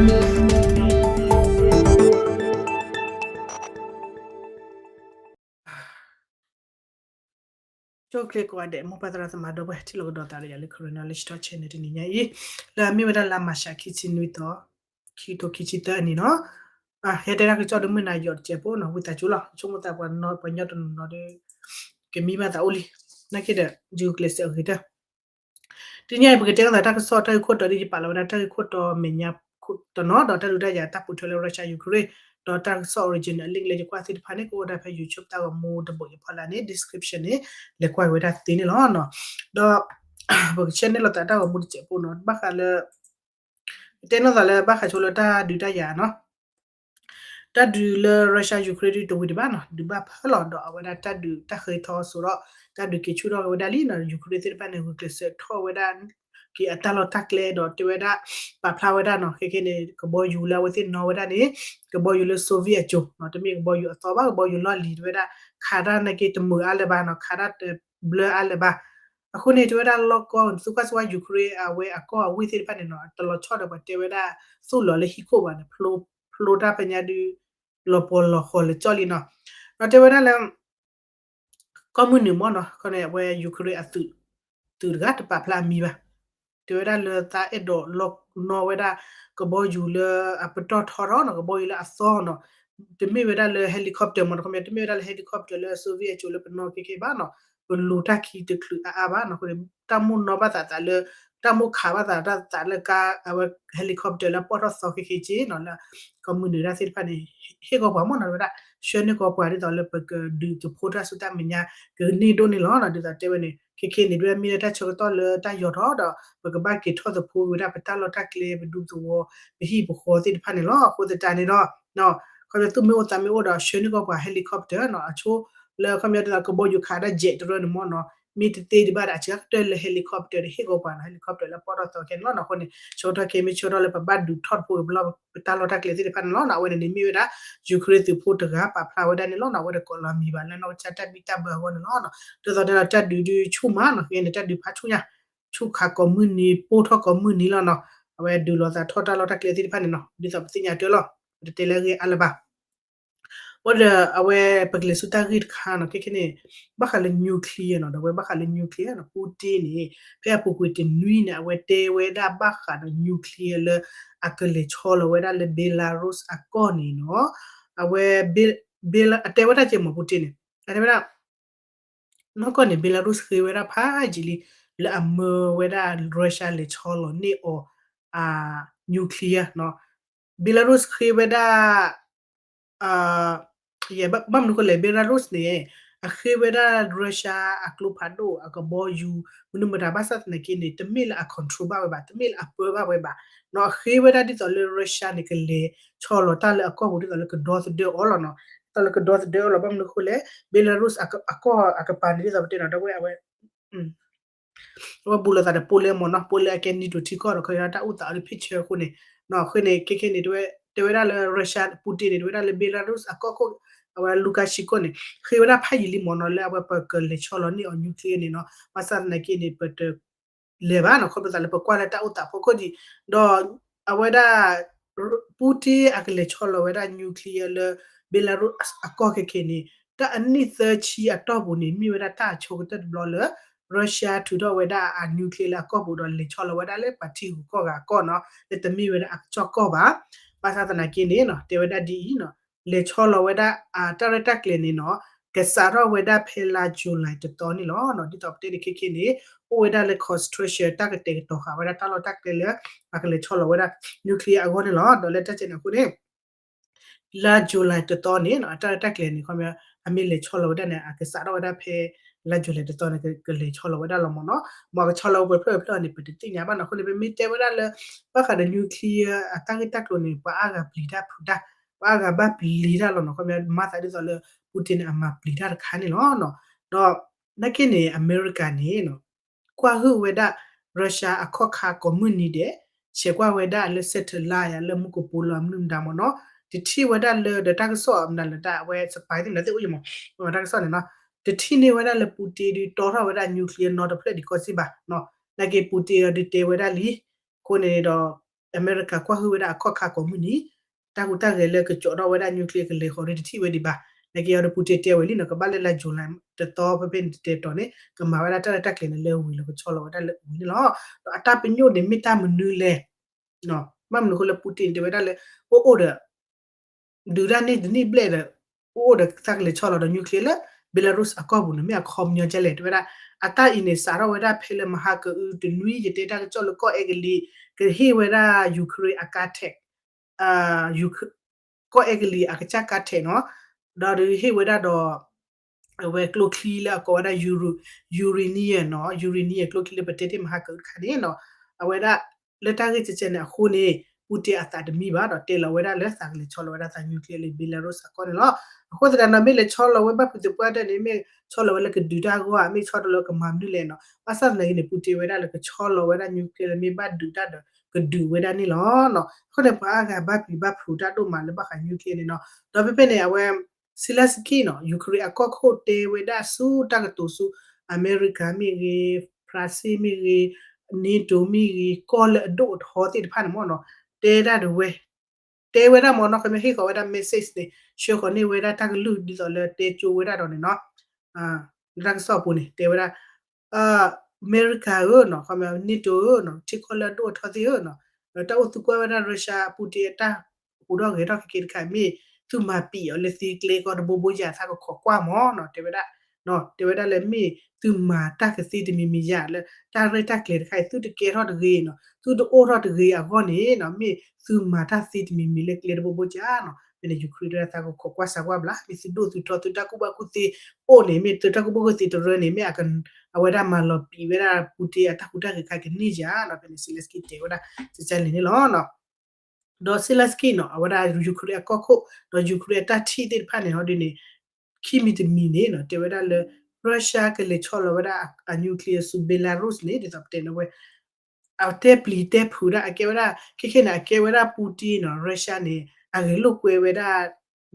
ကၠိၣ်ချ့ကိးဂၤဒဲး မိၢ်ပၢ်သရၣ်သမါဒီပုၢ်ဝဲၢ် ထံၣ်လိာ်ကဒီးသးဒီးယၤလၢ Karen Knowledge Talk Channel တနံၤညါအံၤ, လၢအမ့ၢ်ဝဲဒၣ်လါမၢ်ၡး ခံဆံနွံသီ, ခံထိခံဆံသၢအနံၤနီၤ. ဟဲတဲတၢ်ကစီၣ်ဒီးမုၢ်နၤယီၤတစဲးဖိနီၤ, ဝံသးစူၤလီၤ. ဆိကမိၣ်သးပှၤညီတနီၤနီၤဒီး ကမံဘၣ်သးအိၣ်လံ. နာ်က့ဒီး ယဂုာ်ကျဲးစၢးအဂ့ၤတၢ် တနံၤအံၤ ပကတဲလိာ်သးတၢ်ကစီၣ်တၢ်ဂ့ၢ်ခိၣ်တီဒီး ယပာ်လီၤဝဲဒၣ်တၢ်ဂ့ၢ်ခိၣ်တီမဲာ်ညါတနီၤ ဒီးတၢ်ဒုးတၢ်ယၤတၢ်ပိာ်ထွဲလၢ Russia Ukraine ဒီးတၢ်ကစီၣ် original link လၢယကွၢ်သ့ၣ်တဖၣ်န့ၣ် ကအိၣ်ဝဲဒၣ်ဖဲ YouTube တၢ်ဂီၤမူတဘိးယဖီလာ်န့ၣ် description န့ၣ် လဲၤကွၢ်ဝဲဒၣ်သ့န့ၣ်လီၤ. ဒီး ပကဆှၢန့ၢ်လိာ်သးတၢ်ဂီၤမူတစဲးဖိနီၤ ဘၣ်ဃးလၢ ပတဲလိာ်သးလၢဘၣ်ဃးဆိလၢတၢ်ဒုးတၢ်ယၤနီၤ တၢ်ဒုးလၢ Russia Ukraine ဒုးတဝံၤဒံးဘၣ်နီၤ ဒုးဘၣ်ဖၢလီၤ ဒီးအဝဲဒၣ်တၢ်ဒုးတၢ်ဃ့ထီစိဒီး တၢ်ဒုးက့ၤဆူၣ်ထီၣ်ဝဲဒၣ်လံနီၤ Ukraine သ့ၣ်တဖၣ်န့ၣ် ဂုာ်ကျဲးစၢးထီၣ်ဝဲဒၣ် က့ၤအတၢ်လီၢ်တၢ်ကျဲဒီးတဲဝဲဒၣ် ပာ်ဖျါဝဲဒၣ်နီၤ ခဲခဲန့ၣ် ကဘီယူၤလၢအဝဲသ့ၣ်နီၣ်ဝဲဒၣ်န့ၣ် ကဘီယူၤလၢ Soviet အစိၤနီၤ တမ့ၢ်ကဘီယူၤအသီဘၣ် ကဘီယူၤလီၢ်လံၤတဲဝဲဒၣ် ခးတၢ်နာ်က့တမုာ်အါလၢၤဘၣ်နီၤ ခးတၢ်တဘျၢအါလၢၤဘၣ်. အဃိန့ၣ် တဲဝဲဒၣ်လီၢ်ကီၢ် သုကွၢ်စ့ၢ်ဝါ Ukraine အဝဲအကီၢ်အဝ့ၢ်သ့ၣ်တဖၣ်န့ၣ်နီၤ တလီၤဆီဒီးပှၤတဲဝဲဒၣ် သူၣ်လီၤလၢဟံၣ်ခိၣ်ဘၣ်န့ၣ် ဖျိတၢ်ဖဲညါဒုး လီၤပှီၤလီၤဃီၤလၢကၠီလံနီၤ. ဒီးတဲဝဲဒၣ်လၢ ကီၢ်မုၢ်နုာ်မ့ၢ်နီၤ ခီန့ၣ် အဝဲ Ukraine အသုး သုးတဂၤတပာ်ဖျါအမံၤဘၣ်. တဲဝဲဒၣ်လၢသးအဲၣ်ဒိးလီၤနီၣ်ဝဲဒၣ် ကဘီယူၤလၢအပတီၢ်ထီထီၣ်နီၤ ကဘီယူၤလၢအသီနီၤ တမ့ၢ်ဝဲဒၣ်လၢ helicopter မ့ၢ်နီၤ ခီန့ၣ် တမ့ၢ်ဝဲဒၣ်လၢ helicopter လၢ Soviet အစိၤလၢပနီၣ်ခဲခဲဘၣ်နီၤ ပလူၤတၢ်ခံတချုးအါအါဘၣ်နီၤ အဃိန့ၣ် တၢ်မိၣ်နီၣ်ဘၣ်သးသးလၢ တၢ်မိၣ်ခးဘၣ်သးတၢ်သးလၢကါ အဝဲ helicopter လၢအပတီၢ်ထီၣ်သီခဲခဲက့နီၤ လၢကီၢ်မုၢ်နုာ်တၢ်သ့ၣ်တဖၣ်န့ၣ် ဟ့ၣ်ဂီၤပှၤမ့ၢ်နီၤ တဲဝဲဒၣ် ဆှၢန့ၢ်ကီးပှၤဒ်သိးလၢပကဒုးသဖှိတၢ်ဆူတၢ်မဲာ်ညါ ကန့ၢ်ဒိၣ်န့ၣ်လီၤ. ဒ်သိးတဲဝဲန့ၣ် ခဲခဲန့ၣ် ဒ်မ့ၢ်လၢတၢ်ဆၢကတီၢ်လၢတၢ်ယီၤထီၣ်ဒီး ပကဘၣ်က့ၤထီၣ်သဖှိဝဲဒၣ်ပတၢ်လီၢ်တၢ်ကျဲ ပဒူသဝီ ပဟံၣ်ပဃီသ့ၣ်တဖၣ်န့ၣ်လီၤ. အဃိသတးန့ၣ်ဒီး ခီဖျိသူၣ်မ့ၢ်အိၣ်သးမ့ၢ်အိၣ်ဒီး ဆှၢန့ၢ်ကီးပှၤ helicopter နီၤ အဆိလၢခီဖျိဒ်သိးကဘီယူၤခးဒၣ် jet တရၢန့ၣ်မ့ၢ်နီၤ မ့ၢ်တသ့ဒံးဘၣ်ဒီး အစှၤကတၢၢ်လၢ helicopter ဒီးဟ့ၣ်ဂီၤပှၤနီၤ helicopter လၢအပတီၢ်ထီၣ်သီခဲန့ၣ်လီၤ. အဃိန့ၣ် ဆၢကတီၢ်ခဲမ့ၢ်ဆၢကတီၢ်လၢပဘၣ်ဒုးထီၣ်သဖှိကဘျီပတၢ်လီၢ်တၢ်ကျဲသ့ၣ်တဖၣ်န့ၣ်လီၤ. အဝဲန့ၣ်န့ၣ်မ့ၢ်ဝဲဒၣ် Ukraine သုးဖိတဂၤပာ်ဖျါဝဲဒၣ်န့ၣ်လီၤနီၤ အဝဲဒၣ်ကိးလီၤမံၤဘၣ်လၢနီၢ်ကစၢ်တၢ်ဘံၣ်တၢ်ဘၢအဂီၢ်န့ၣ်လီၤ. ဒ်သိးဒီးတၢ်ဒုးဒုးဆူၣ်မးနီၤ ခဲန့ၣ် တၢ်ဒုးဖးဆူၣ်ညါ ဆူၣ်ခးကိးမုၢ်နံၤ ပိၢ်ထီၣ်ကိးမုၢ်နံၤလီၤနီၤ အဝဲဒုးလိာ်သးထီၣ်တၢ်လီၢ်တၢ်ကျဲသ့ၣ်တဖၣ်န့ၣ်နီၤ ဒ်သိးပသ့ၣ်ညါတၢ်လီၤ ပတတဲလၢအဂ့ၢ်အါလၢၤဘၣ် ဝဲဒီးအဝဲပကလဲၤဆူတၢ်ဂ့ၢ်တခါနီၤ ခဲခဲန့ၣ် ဘၣ်ဃးလၢ nuclear နီၤ ဒီးအဝဲဘၣ်ဃးလၢ nuclear နီၤ Putin န့ၣ် ဖဲအပူၤကွံာ်တနွံန့ၣ် အဝဲတဲဝဲဒၣ်ဘၣ်ဃးဒီး nuclear လၢအကလဲၤဆီလီၤဝဲဒၣ်လၢ Belarus အကီၢ်န့ၣ်နီၤ အဝဲ အတဲဝဲဒၣ်ကဲမး Putin န့ၣ် အတဲဝဲဒၣ် နီၢ်ကီၢ်န့ၣ် Belarus ဃ့ဝဲဒၣ်ဖးယံာ်လံ လၢအမၢဝဲဒၣ် Russia လဲၤဆီလီၤန့ၢ်အီၤ အ nuclear နီၤ Belarus ဃ့ဝဲဒၣ် ယဘၣ်မနုၤဃိလဲၣ် Belarus န့ၣ် အဃ့ဝဲဒၣ် Russia အကျိဖးဒိၣ် အကဘီယူၤ မနုၤမတၤ ဘၣ်ဆၣ်သနာ်က့န့ၣ် တမ့ၢ်လၢအ control ဘၣ်ဝဲဘၣ် တမ့ၢ်လၢအပၢဘၣ်ဝဲဘၣ်နီၤ အဃ့ဝဲဒၣ်ဒ်သိးလၢ Russia န့ၣ် ကလဲၤဆီလီၤတၢ်လၢအကီၢ်ပူၤ ဒ်သိးလၢကဒီသဒၢအီၤလီၤနီၤ ဒ်သိးလၢကဒီသဒၢအီၤလီၤ ဘၣ်မနုၤဃိလဲၣ် Belarus အကီၢ်အကပၤန့ၣ် ဒ်သိးပတဲနီၤ ဒီးဝဲအဝဲ အဝဲဘူးလိာ်သးဒီး Poland မ့ၢ်နီၤ Poland အကဲ NATO ထံကီၢ်ဒီး ခီဖျိတၢ်အိၣ်သးအီၤလၢ picture အဃိန့ၣ် အဃိန့ၣ် ခဲခဲန့ၣ် တဲဝဲဒၣ်လၢ Russia Putin န့ၣ် တဲဝဲဒၣ်လၢ Belarus အကီၢ်ခိၣ် အဝဲ Lukashenko န့ၣ် ဃ့ဝဲဒၣ်ဖးယံာ်လံမ့ၢ်နီၤ လၢအဝဲပကလဲၤဆီလီၤန့ၢ်အီၤ nuclear န့ၣ်နီၤ ဘၣ်ဆၣ်သနာ်က့န့ၣ် ပတ လဲၤဘၣ်နီၤ ခီဖျိသးလၢပကွၢ်လၢတၢ်အိၣ်သးဖီခိၣ်ဒံး ဒီးအဝဲဒၣ် Putin အကလဲၤဆီလီၤဝဲဒၣ် nuclear လၢ Belarus အကီၢ်ခဲခဲန့ၣ် တၢ်အနံၣ်သၢဆံအတီၢ်ပူၤန့ၣ် မ့ၢ်ဝဲဒၣ်တၢ်အဆိကတၢၢ်တဘျီလၢ Russia ထုးထီၣ်ဝဲဒၣ်အ nuclear လၢအကီၢ်ပူၤဒီးလဲၤဆီလီၤဝဲဒၣ်လၢပှၤထံဂုၤကီၢ်ဂၤအကီၢ်နီၤ လၢတမ့ၢ်ဝဲဒၣ်အကစီၣ်ကီၢ်ဘၣ် ဘၣ်ဆၣ်သနာ်က့န့ၣ်နီၤ တဲဝဲဒၣ်ဒ်အံၤနီၤ လဲၤဆီလီၤဝဲဒၣ်အတၢ်ရဲၣ်တၢ်ကျဲၤန့ၣ်နီၤ ကစးထီၣ်ဝဲဒၣ်ဖဲလါ July တသီန့ၣ်လီၤ. ဒ်သိးပတဲန့ၣ်ခဲခဲန့ၣ် အိၣ်ဝဲဒၣ်လၢ construction တၢ်ကတဲာ်ကတီၤဃာ်ဝဲဒၣ်တၢ်လီၢ်တၢ်ကျဲလၢ အကလဲၤဆီလီၤဝဲဒၣ် nuclear အဂီၢ်န့ၣ်လီၤ. ဒီးလၢတၢ်စဲးန့ၣ်အဃိန့ၣ် လါ July တသီန့ၣ် အတၢ်ရဲၣ်တၢ်ကျဲၤန့ၣ် ခီပညီ အမ့ၢ်လဲၤဆီလီၤဝဲဒၣ်န့ၣ် အကစးထီၣ်ဝဲဒၣ်ဖဲ လါ July တသီန့ၣ် ကလဲၤဆီလီၤဝဲဒၣ်လီၤမ့ၢ်နီၤ. မ်အကဆီလီၤဝဲဖျၢၣ်ဖျၢၣ်န့ၣ် ပတသ့ၣ်ညါဘၣ်နီၤ. အဃိန့ၣ် ပမ့ၢ်တဲဝဲဒၣ်လၢ ဘၣ်ဃးဒီး nuclear အတၢ်ဂ့ၢ်တၢ်ကျိၤန့ၣ် ပှၤအါဂၤပျံၤတၢ်ဖုးတၢ် ပှၤအါဂၤဘၣ်ပျံၤတၢ်လီၤနီၤ. ခီပညီ မၤသးဒ်သိးလၢ Putin န့ၣ် အမၤပျံၤတၢ်တခါန့ၣ်လီၤ. ဒီး နာ်က့န့ၣ် အမဲရကၤန့ၣ် ကွၢ်ဟုၣ်ဝဲဒၣ် Russia အခီၣ်ခါကိးမုၢ်နံၤဒဲး ဆဲးကွၢ်ဝဲဒၣ်လၢ satellite လၢမူကပိာ်လီၤမနုၤမတၤမ့ၢ်နီၤ. တထံၣ်ဝဲဒၣ်လၢဒီးတၢ်ကစီၣ်မနုၤလၢတၢ်အဝဲ spy သ့ၣ်မနုၤသ့ၣ်အိၣ်ယမး တၢ်ကစီၣ်န့ၣ်နီၤ. တထံၣ်န့ၢ်ဝဲဒၣ်လၢ Putin ဒုးတီထီၣ်ဝဲဒၣ် nuclear နီတဖျၢၣ်ဒံးကီးစ့ၢ်ဘၣ်. နာ်က့ Putin အီၤဒုးတဲဝဲဒၣ်လံ. အဃိန့ၣ်ဒီး အမဲရကၤကွၢ်ဟုၣ်ဝဲဒၣ်အခီၣ်ခါကိးမုၢ်နံၤ တၢ်ဟူးတၢ်ဂဲၤလၢကကၠီးထီၣ်ဝဲဒၣ် nuclear ကလဲၤဃီၤဒီးတထံၣ်ဝဲဒံးဘၣ်. နာ်က့အီၤဒီး Putin တဲဝဲလံနီၤ ကဘၣ်လၢလါ July တသီဖဲဖဲန့ၣ်တတဲတီၤန့ၣ် ကမၤဝဲဒၣ်တၢ်ရဲၣ်တၢ်ကျဲၤန့ၣ်လၢဝံၤလီၤ ကဆီလီၤဝဲဒၣ်လၢဝံၤန့ၣ်လီၤ. ဒီးအတၢ်ပညိၣ်န့ၣ်မ့ၢ်တၢ်မနုၤလဲၣ်. ဘၣ်မနုၤအဃိလၢ Putin တဲဝဲဒၣ်လၢ အိၣ်အိၣ်ဒီး ဒုးတၢ်န့ၢ်တန့ၢ်ဘျဲၣ်ဒီး အိၣ်အိၣ်ဒီးသးကလဲၤဆီလီၤဒီး nuclear လၢ Belarus အကီၢ်ပူၤန့ၣ် မ့ၢ်အခီပညီဒ်လဲၣ် တဲဝဲဒၣ်. အတၢ်အံၤန့ၣ် စးထီၣ်ဝဲဒၣ်ဖဲလၢမဟါကအုတနွံ ယတဲတၢ်ကစီၣ်လၢကီၢ်အဲကလံး ကဟ့ၣ်ဝဲဒၣ် Ukraine အကါထဲး ကီၢ်အဲကလံးအကစၢ်ကါထဲးနီၤ ဒီးဒုးဟ့ၣ်ဝဲဒၣ်ဒီး အဝဲကျိချံလၢအကိးဝဲဒၣ် uranium နီၤ uranium ကျိချံလၢပတဲတ့ၢ်မဟါကအုတခါန့ၣ်နီၤ အဝဲဒၣ် လၢတၢ်ဂ့ၢ်ကဲကဲန့ၣ်အဃိန့ၣ် Putin အသးတမံဘၣ်ဒီး တဲလီၤဝဲဒၣ်လၢသးကလဲၤဆီလီၤဝဲဒၣ်သး nuclear လၢ Belarus အကီၢ်န့ၣ်လီၤ. အဃိသတးဒီး မ့ၢ်လဲၤဆီလီၤဝဲဘၣ်ဖုးသပှၢ်တၢၢ်န့ၣ် မ့ၢ်ဆီလီၤဝဲလၢကဒုးတၢ်အဂီၢ်ဧါ မ့ၢ်ဆီလီၤလၢကမၤမနုၤလဲၣ်နီၤ ဘၣ်ဆၣ်သနာ်က့န့ၣ် Putin ဝဲဒၣ်လၢကဆီလီၤဝဲဒၣ် nuclear လၢမ့ၢ်ဘၣ်ဒုးတၢ်ဒီး ကဒုးဝဲဒၣ်န့ၣ်လီၤ. အဃိန့ၣ် ပှၤအါဂၤဘၣ်ပျံၤဘၣ်ဖုးတၢ်ဒိၣ်မးလၢဘၣ်ဃး nuclear န့ၣ်နီၤ ဒီးဖဲဖဲန့ၣ် အဝဲ Zelensky နီၤ Ukraine အကီၢ်ခိၣ်တဲဝဲဒၣ်ဆူတၢ်ကတိၤဆူ အမဲရကၤမ့ၢ်ဂ့ၤ ဖရၣ်စ့ၣ်မ့ၢ်ဂ့ၤ NATO မ့ၢ်ဂ့ၤ ကီၢ်လၢအဒိၣ်အထီသ့ၣ်တဖၣ်န့ၣ်မ့ၢ်နီၤ တဲဒၣ်ဒ်ဝဲ တဲဝဲဒၣ်မ့ၢ်နီၤ ခီမ့ၢ်ဟ့ၣ်ဃီၤဝဲဒၣ် message န့ၣ် ဆှၢဃီၤန့ၢ်ဝဲဒၣ်တၢ်ကလုၢ်ဒ်သိးလၢတဲကၠိဝဲဒၣ်ဒီးန့ၣ်နီၤ လၢတၢ်ကစီၣ်အပူၤန့ၣ် တဲဝဲဒၣ် အမဲရကၤဧၢနီၤ ခီမ့ၢ် NATO ဧၢနီၤ ထံကီၢ်လၢအဒိၣ်အထီသ့ၣ်ဧၢနီၤ ဒီးတၢ်အိၣ်သံကွၢ်ဝဲဒၣ် Russia Putin အတၢ်ဟူးထီၣ်ဂဲၤထီၣ်ခဲကဲတခါ မ့ၢ်သုမၤပံာ်အီၤလၢသံကျဲကီတဘိဘိယၤ သးကခိးကွၢ်မ့ၢ်နီၤ တဲဝဲဒၣ် တဲဝဲဒၣ်လၢမ့ၢ် သုမၤတၢ်ကသ့တမံၤမံၤယၤလၢ တၢ်ရဲၣ်တၢ်ကျဲၤတခါအံၤ သုတကဲထီၣ်တဂ့ၤနီၤ သုတအိၣ်ထီၣ်တဂ့ၤအဂီၢ်န့ၣ်နီၤ မ့ၢ်သုမၤတၢ်သ့တမံၤမံၤလၢကျဲတဘိဘိကၢ်နီၤ ဖဲန့ၣ် Ukraine ဒၣ်သးကခိးကွၢ်စးကွၢ်ဘျါ မ့ၢ်သုဒိၣ်သုထီ သုတၢ်ကူၣ်ဘၣ်ကူၣ်သ့အိၣ်န့ၣ် မ့ၢ်သုတၢ်ကူၣ်ဘၣ်ကူၣ်သ့တရၢန့ၣ် မ့ၢ်အဝဲဒၣ်မၤလီၤပံာ်ဝဲဒၣ် Putin အတၢ်ဟူးတၢ်ဂဲၤတခါကန့ၢ်ယၤနီၤ ဖဲန့ၣ် Zelensky တဲဝဲဒၣ် ကကလဲၣ်န့ၣ်လီၤ. ဒီး Zelensky နီၤ အဝဲဒၣ် Ukraine အကီၢ်ခိၣ် ဒီး Ukraine အတၢ်ထံၣ်သ့ၣ်တဖၣ်န့ၣ် ဟီဒ်န့ၣ် ခံမံၤတမံၤန့ၣ်နီၤ တဲဝဲဒၣ်လၢ Russia ကလဲၤဆီလီၤဝဲဒၣ်အ nuclear ဆူ Belarus န့ၣ် ဒ်သိးပတဲန့ၣ်ဝဲ အတဲပျံၤတဲဖုးဒၣ် အကဲဝဲဒၣ် ခဲခဲန့ၣ် အကဲဝဲဒၣ် Putin နီၤ Russia န့ၣ် အဂဲၤလိာ်ကွဲဝဲဒၣ်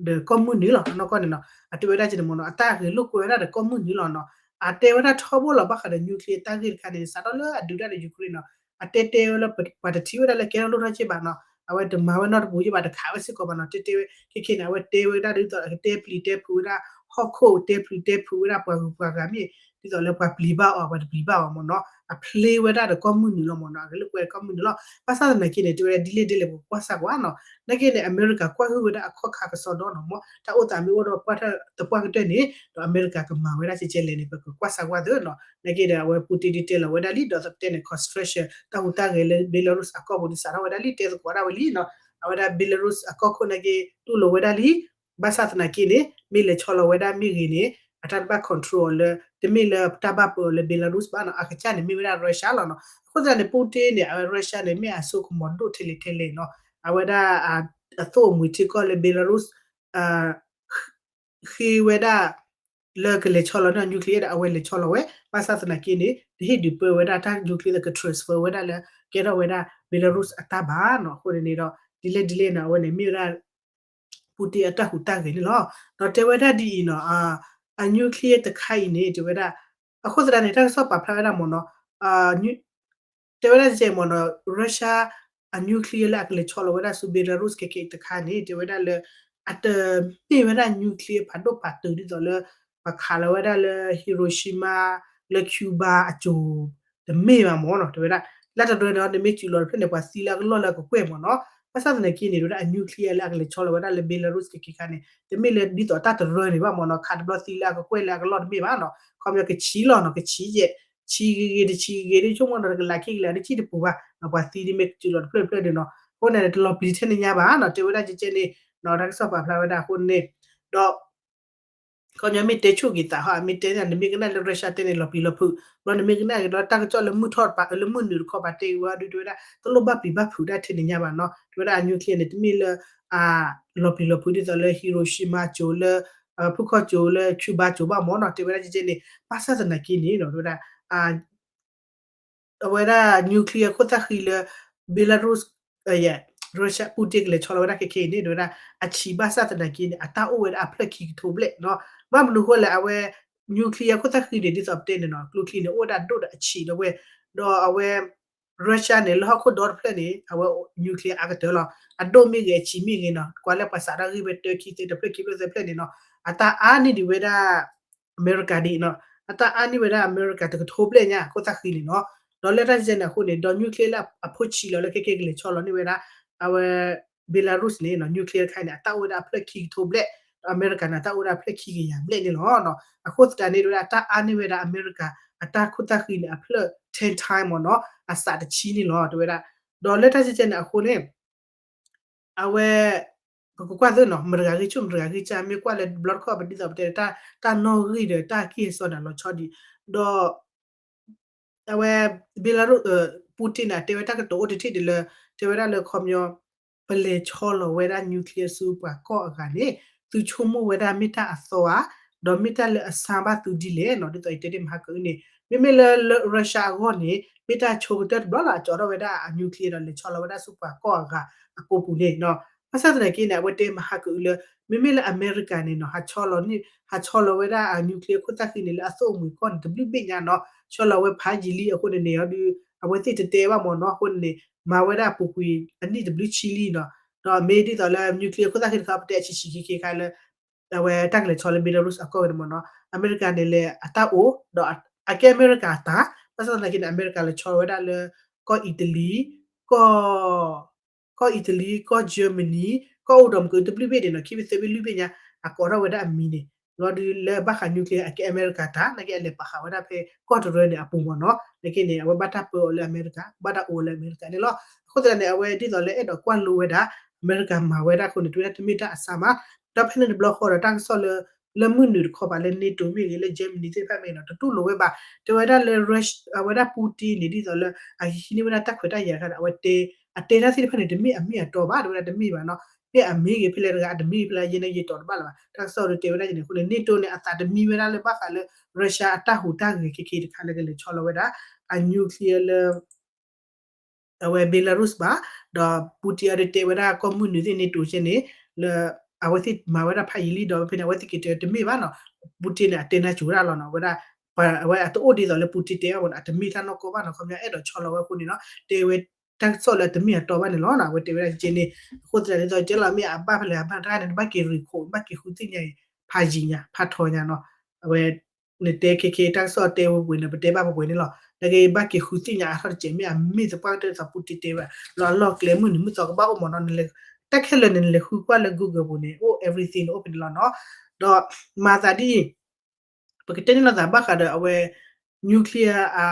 ဒီးကီၢ်မုၢ်နုာ်လီၤ နီၢ်ကီၢ်န့ၣ်နီၤ အတဲဝဲဒၣ်ကန့ၣ်မ့ၢ်နီၤ အတၢ်ဂဲၤလိာ်ကွဲဝဲဒၣ်ဒီးကီၢ်မုၢ်နုာ်လီၤနီၤ အတဲဝဲဒၣ်ထီဘိလီၤ ဘၣ်ဃးဒီး nuclear တၢ်ဂ့ၢ်တခါန့ၣ် စးထီၣ်လၢအဒုးတၢ်ဒီး Ukraine နီၤ အတဲတဲဝဲလၢပှၤတထံၣ်ဝဲဒၣ်လၢကဲထီၣ်လိၣ်ထီၣ်က့ဘၣ်နီၤ အဝဲတမၤဝဲနီတပူၤယ့ၣ်ဘၣ် တခးဝဲစ့ၢ်ကီးဘၣ်နီၤ တဲတဲဝဲ ခဲခဲန့ၣ် အဝဲတဲဝဲဒၣ်ဒ်သိး အကတဲပျံၤတဲဖုးဝဲဒၣ် ဟီၣ်ခိၣ် တဲပျံၤတဲဖုးဝဲဒၣ်ပှၤဂုၤပှၤဂၤမ့ၢ် ဒ်သိးလၢပှၤပျံၤဘၣ်အီၤ ပှၤတပျံၤဘၣ်အီၤမ့ၢ်နီၤ အဖျ့ဝဲဒၣ်ဒီးကီၢ်မုၢ်နုာ်လီၤမ့ၢ်နီၤ အဂဲၤလိာ်ကွဲကီၢ်မုၢ်နုာ်လီၤ ဘၣ်ဆၣ်သနာ်က့န့ၣ် တဲဝဲဒၣ်ဒ်လဲၣ်ဒ်လဲၣ် ပကကွၢ်စၢ်ကွၢ်နီၤ နာ်က့န့ၣ် အမဲရကၤကွၢ်ဟုၣ်ဝဲဒၣ်အခီၣ်ခါကစီဒီနီၤ မ့ၢ် တၢ်အိၣ်သးမ့ၢ်အိၣ်ဒီးပှၢ်တပှၢ်ကတၢၢ်န့ၣ် ဒီးအမဲရကၤကမၤဝဲဒၣ်ကဲကဲလဲၣ်န့ၣ် ပကကွၢ်စၢ်ကွၢ်သ့နီၤ နာ်က့ဒီး အဝဲ Putin ဒ်တဲလီၤဝဲဒၣ်လံ ဒီးသတဲန့ၣ် construction တၢ်ဟူးတၢ်ဂဲၤလၢ Belarus အကီၢ်ပူၤန့ၣ် စးထီၣ်ဝဲဒၣ်လံ တဲသကိးဒၣ်ဝဲလံနီၤ အဝဲဒၣ် Belarus အကီၢ်ခိၣ်နာ်က့ တူၢ်လိာ်ဝဲဒၣ်လံ ဘၣ်ဆၣ်သနာ်က့န့ၣ် မ့ၢ်လဲၤဆီလီၤဝဲဒၣ်မ့ၢ်ဂ့ၤန့ၣ် အတၢ်တဘၣ် control အီၤလၢ တမ့ၢ်လၢတၢ်ဘၣ်ပၢအီၤလၢ Belarus ဘၣ်နီၤ အကစၢ်န့ၣ် မ့ၢ်ဝဲဒၣ် Russia လီၤနီၤ အဃိသတးန့ၣ် Putin န့ၣ် အဝဲ Russia န့ၣ် မ့ၢ်အစိကမီၤဒိၣ်ထဲလဲၣ်ထဲလဲၣ်နီၤ အဝဲဒၣ် အသိၣ်အမှံၤထံကီၢ်လၢ Belarus ဃ့ဝဲဒၣ် လၢကလဲၤဆီလီၤန့ၢ် nuclear ဒီး အဝဲလဲၤဆီလီၤဝဲ ဘၣ်ဆၣ်သနာ်က့န့ၣ် တဟ့ၣ်ဒုးပၢဝဲဒၣ်တၢ် nuclear ဒီးက transfer ဝဲဒၣ်လၢ ကဲထီၣ်ဝဲဒၣ် Belarus အတၢ်ဘၣ်နီၤ အဃိန့ၣ်န့ၣ်ဒီး ဒ်လဲၣ်ဒ်လဲၣ်နီၤ အဝဲန့ၣ်မ့ၢ်ဝဲဒၣ် Putin အတၢ်ဟူးတၢ်ဂဲၤန့ၣ်လီၤ ဒီးတဲဝဲဒၣ်ဒ်အံၤနီၤ အ nuclear တခါအံၤန့ၣ် တဲဝဲဒၣ် အဃိသတးန့ၣ် တၢ်ကစီၣ်ပာ်ဖျါဝဲဒၣ်မ့ၢ်နီၤ တဲဝဲဒၣ်ကဲမ့ၢ်နီၤ Russia အ nuclear လၢအကလဲၤဆီလီၤဝဲဒၣ်ဆူ Belarus ခဲကဲတခါန့ၣ် တဲဝဲဒၣ်လၢ အတမ့ၢ်ဝဲဒၣ် nuclear ဖးဒိၣ်ဖးတုၤဒ်သိးလၢ ပှၤခးလီၤဝဲဒၣ်လၢ Hiroshima လၢ Cuba အစိၤ တမ့ၢ်ဘၣ်မ့ၢ်နီၤ တဲဝဲဒၣ် လၢတရၢန့ၣ် နမ့ၢ်စုးလီၤတဖျၢၣ်န့ၣ် ပှၤသံလၢအကလီၢ်လၢအကကွဲၢ်မ့ၢ်နီၤ ဘၣ်ဆၣ်သနာ်က့န့ၣ် တဲဝဲဒၣ် အ nuclear လၢအကလဲၤဆီလီၤဝဲဒၣ်လၢ Belarus ခဲကဲခါန့ၣ် တမ့ၢ်လၢဒ်သိးတၢ်တရၢန့ၣ်ဘၣ်မ့ၢ်နီၤ ခးတဘျီသံလၢအကကွဲၢ်လၢအကလီၢ်တမ့ၢ်ဘၣ်နီၤ ခီပညီကဆံးလီၤနီၤ ကဆံးယဲၢ် ဆံးဂ့ၤဂ့ၤ တဆံးဂ့ၤဂ့ၤ ဒ်ဆိကမိၣ်နီၤ တကလးခံကလး တဆံတပူၤဘၣ်နီၤ ပှၤသံဒ်မ့ၢ်ကစုးလီၤတဖျၢၣ်တဖျၢၣ်န့ၣ်နီၤ အဃိန့ၣ် တလီၤပျံၤထဲန့ၣ်ညါဘၣ်နီၤ တဲဝဲဒၣ်ကဲကဲန့ၣ်နီၤ တၢ်ကစီၣ်ပာ်ဖျါဝဲဒၣ်အဃိန့ၣ် ဒီး ခီပညီမ့ၢ်တဲဆိၣ်က့ၤသးဟီ မ့ၢ်တဲန့ၣ် နမ့ၢ်ကနၣ်လၢ Russia တဲန့ၣ် လီၤပျံၤလီၤဖုး ဘျီနမ့ၢ်ကနၣ်က့ၤဒီးတၢ်ကစီၣ်လၢမုၢ်ထီၣ်တပၤ လၢမုၢ်နုာ်တခီပၤတဲက့ၤဝဲဒုး တဲဝဲဒၣ် တလိၣ်ဘၣ်ပျံၤဘၣ်ဖုးဒၣ်ထဲန့ၣ်ညါဘၣ်နီၤ တဲဝဲဒၣ်အ nuclear န့ၣ် တမ့ၢ်လၢ အ လီၤပျံၤလီၤဖုးဒ်သိးလၢ Hiroshima စိၤလၢ ဖုၣ်ခီၣ်စိၤလၢ Cuba စိၤဘၣ်မ့ၢ်နီၤ တဲဝဲဒၣ်ကဲကဲန့ၣ် ဘၣ်ဆၣ်သနာ်က့န့ၣ်နီၤ တဲဝဲဒၣ် အဝဲဒၣ် nuclear ခိၣ်သၣ်ဃံလၢ Belarus Russia Putin ကလဲၤဆီလီၤဝဲဒၣ်ခဲခဲအံၤန့ၣ် တဲဝဲဒၣ် အဆံးဘၣ်ဆၣ်သနာ်က့န့ၣ် အတၢ်အိၣ်ဝဲဒၣ်အဖျၢၣ်ခံကထိဘျဲၣ်နီၤ ဘၣ်မနုၤဃိလဲၣ် အဝဲ nuclear ခိၣ်သၣ်ဃံန့ၣ် ဒ်သိးပတဲန့ၣ်နီၤ ကျိချံန့ၣ် အိၣ်ဝဲဒၣ်ဒိၣ်ဒီးအဆံးဒီးဝဲ ဒီးအဝဲ Russia န့ၣ် လၢဟီၣ်ခိၣ်ဒီတဖျၢၣ်န့ၣ် အဝဲ nuclear အါကတၢၢ်လီၤ. အဒိၣ်မ့ၢ်ဂ့ၤ အဆံးမ့ၢ်ဂ့ၤနီၤ ကွၢ်လၢပှၤစးထီၣ်ဂံၢ်ဝဲတၢ ခံ သၢ တဖျၢၣ်ခံဖျၢၣ်သၢဖျၢၣ်န့ၣ်နီၤ အတၢ်အါန့ၢ်ဒံးဝဲဒၣ် အမဲရကၤဒ်အံၤနီၤ အတၢ်အါန့ၢ်ဝဲဒၣ်အမဲရကၤတကထိဘျဲၣ်ညါ ခိၣ်သၣ်ဃံန့ၣ်နီၤ. ဒီးလၢတၢ်စဲန့ၣ်အဃိန့ၣ် ဒီး nuclear လၢအဖိဆံးလီၤလၢခဲကဲကလဲၤဆီလီၤန့ၢ်ဝဲဒၣ် အဝဲ Belarus န့ၣ် nuclear တခါန့ၣ် အတၢ်အိၣ်ဝဲဒၣ်အဖျၢၣ်ခံကထိဘျဲၣ် ဒီးအမဲရကၤန့ၣ် အတၢ်အိၣ်ဝဲဒၣ်အဖျၢၣ်ခံကယၤဘျဲၣ်န့ၣ်လီၤ. အဃိသတးန့ၣ် တဝဲဒၣ်အတၢ်အါန့ၢ်ဝဲဒၣ်အမဲရကၤ အတၢ်ခိၣ်သၣ်ဃံန့ၣ် အဖျၢၣ် ten time မ့ၢ်နီၤ အစးတဆံန့ၣ်လီၤ တဝဲဒၣ်. ဒီးလၢတၢ်စဲန့ၣ်အဃိန့ၣ် အဝဲ ပကကွၢ်သ့နီၤ မတဂၤဂံၢ်ဆူၣ် မတဂၤဂံၢ်ဆူၣ် မ့ၢ်ကွၢ်လၢတဘျီတခီၣ် ပဒ်သိးပတဲ တၢ်နီၣ်ဂံၢ်ဒီးတၢ်ကံၢ်အစီန့ၣ် လီၤဆီဒံး ဒီး အဝဲ Belarus Putin န့ၣ် အတဲဝဲတၢ်ကတိၤအိၣ်တထံၣ်ဒ်လၢ တဲဝဲဒၣ်လၢခီပညီ ပလဲၤဆီလီၤဝဲဒၣ် nuclear ဆူပှၤကီၢ်အဂၤန့ၣ် သုဆိကမိၣ်ဝဲဒၣ်မ့ၢ်တၢ်အသီဧါ, ဒီးမ့ၢ်တၢ်လၢအဆါဘၣ်သုဒ်လဲၣ်နီၤ. ဒ်သိးယတဲတ့ၢ်မဟါကအုန့ၣ် မ့မ့ၢ်လၢ လၢ Russia အဂီၢ်န့ၣ် မ့ၢ်တၢ်ဆိကတၢၢ်တဘျီလီၤ အကၠီထီၣ်ဝဲဒၣ်အ nuclear ဒီးလဲၤဆီလီၤဝဲဒၣ်ဆူပှၤကီၢ်အဂၤအကိာ်ပူၤန့ၣ်နီၤ. ဘၣ်ဆၣ်သနာ်က့န့ၣ် အဝဲတဲမဟါကအုလၢ မ့မ့ၢ်လၢအမဲရကၤန့ၣ်နီၤ ဟးဆီလီၤန့ၣ် ဟးဆီလီၤဝဲဒၣ်အ nuclear ခိၣ်သၣ်ဃံန့ၣ် လၢအသိၣ်အမှံၤကီၢ်န့ၣ် တဘျုးဘ့ၣ်ညါနီၤ ဆီလီၤဝဲဖးယံာ်လံအဃိန့ၣ်န့ၣ် အီၤဒုး အဝဲသ့ၣ်တတဲဘၣ်မ့ၢ်နီၤ အဃိန့ၣ်န့ၣ် မၤဝဲဒၣ်အပူၤကွံာ်အနံၣ်တဘျုးဆံလံနီၤ. ဒီးမ့ၢ်ဒ်သိးလၢ nuclear ခိၣ်သၣ်ဃံတခါ ပတဲအဆံးဆံးခံခံခါလၢ အဝဲတၢ်ကလဲၤဆီလၢ Belarus အကီၢ်ဂ့ၤန့ၣ်မ့ၢ်နီၤ အမဲရကၤန့ၣ်လဲၤအတၢ်အိၣ် ဒီးအကဲအမဲရကၤအတၢ် ဘၣ်ဆၣ်သနာ်က့န့ၣ် အမဲရကၤလဲၤဆီလီၤဝဲဒၣ်လၢ ကီၢ်အံၣ်တလံ ကီၢ် ကီၢ်အံၣ်တလံ ကီၢ် Germany ကီၢ်အိၣ်ဒီးမ့ၢ်ကတဘျုးဘ့ၣ်န့ၣ်နီၤ ခံဘ့ၣ်သၢဘ့ၣ်လွံၢ်ဘ့ၣ်ညါ အကိးထီၣ်ဝဲဒၣ်အမံၤန့ၣ် လီၤဒုးလၢဘၣ်ဃး nuclear အကဲအမဲရကၤတၢ် နာ်က့အလဲၤပာ်ဃာ်ဝဲဒၣ်ဖဲကီၢ်တရၢန့ၣ်အပူၤမ့ၢ်နီၤ နာ်က့န့ၣ် အဝဲဘၣ်တၢ်ပၢအီၤလၢအမဲရကၤ ဘၣ်တၢ်အိၣ်လၢအမဲရကၤန့ၣ်လီၤ. အဃိသတးန့ၣ် အဝဲဒ်သိးလၢအဲၣ်ဒိးကွၢ်လိဝဲဒၣ် အမဲရကၤမၤဝဲဒၣ်အဃိန့ၣ် တဝဲဒၣ်တမ့ၢ်တၢ်အဆါမး ဒီးဖဲန့ၣ်တဘျီဃီဒီးတၢ်ကစီၣ်လၢ လၢမုၢ်နုာ်တခီပၤလၢ NATO မ့ၢ်ဂ့ၤ လၢ Germany သ့ၣ်တဖၣ်မ့ၢ်ဂ့ၤနီၤ တတူၢ်လိာ်ဝဲဘၣ် တဲဝဲဒၣ်လၢ Russia အဝဲဒၣ် Putin န့ၣ် ဒ်သိးလၢအဟံးန့ၢ်ဝဲဒၣ်တၢ်ခွဲးတၢ်ယာ်အခါဒီး အဝဲတဲ အတဲတၢ်သ့ၣ်တဖၣ်န့ၣ် တမ့ၢ်အမ့ၢ်အတီဘၣ် တဲဝဲဒၣ်တမ့ၢ်ဘၣ်နီၤ မ့ၢ်အမ့ၢ်ဂ့ၤဖဲလဲၣ်တဂၤ အတမ့ၢ်ဖဲလဲၣ် ယဲန့ၣ်ယဲတီၤတဘၣ်လၢၤဘၣ် တၢ်ကစီၣ်ဒီးတဲဝဲဒၣ်န့ၣ်အဃိန့ၣ် NATO န့ၣ် အသးတမံဝဲဒၣ်လၢဘၣ်ဃးလၢ Russia အတၢ်ဟူးတၢ်ဂဲၤခဲကနံၣ်တခါလၢကလဲၤဆီလီၤဝဲဒၣ် အ nuclear လၢ အဝဲ Belarus ဘၣ်, ဒီး Putin အဒုးတဲဝဲဒၣ်ကီၢ်မုၢ်နုာ်သ့ၣ် NATO ကဲန့ၣ် လၢ အဝဲသ့ၣ်မၤဝဲဒၣ်ဖးယံာ်လံဒီး ဖဲန့ၣ် အဝဲသ့ၣ်က့ၤတဲတမ့ၢ်ဘၣ်နီၤ, Putin န့ၣ် အတဲနၢ်စူၤဝဲဒၣ်လီၤနီၤ, ဝဲဒၣ် အဝဲအတအိၣ်ဒ်သိးလၢ Putin တဲအဂီၢ်နီၤ, အတမ့ၢ်တၢ်နီၢ်ကီၢ်ဘၣ်နီၤ, ခီပညီအဲၣ်ဒိးဆီလီၤဝဲအဃိန့ၣ်နီၤ, တဲဝဲတၢ်ကစီၣ်လၢအတမ့ၢ်အတီဘၣ်န့ၣ်လီၤနီၤ, အဝဲတဲဝဲဒၣ်ကဲန့ၣ်, အဃိသတးန့ၣ် ဒ်သိးကဲလီၤမ့ၢ်အဘၣ်ဖဲလဲၣ်အဘၣ်တၢ်န့ၣ် နဘၣ်က့ၤရံးခိး နဘၣ်က့ၤဃုသ့ၣ်ညါအံၤ ဖးယံာ်ညါ ဖးထီညါနီၤ, အဝဲ နတဲခဲခဲ တၢ်ကစီၣ်တဲဝဲပှဲၤန့ၣ် ပတဲဘၣ်ပှဲၤပှဲၤန့ၣ်လီၤ. နကဘၣ်က့ၤဃုသ့ၣ်ညါအါထီၣ်တစဲး မ့ၢ်အမ့ၢ်သပှၢ်ကတၢၢ်သး Putin တဲဝဲ လီၤအလီၢ်ကျဲမုၢ်နံၤမုၢ်သီကဘၣ်အိၣ်မ့ၢ်နီၤ, နလဲၤ တၢ်ခဲလၢာ်န့ၣ် နလဲၤဃုကွၢ်လၢ Google ပူၤန့ၣ် အိၣ် everything န့ၣ် အိၣ်ဖဲန့ၣ်လီၤနီၤ. ဒီးမၤသးဒ်အံၤ ပကတဲန့ၣ်လိာ်သးဘၣ်ဃးဒီးအဝဲ nuclear အ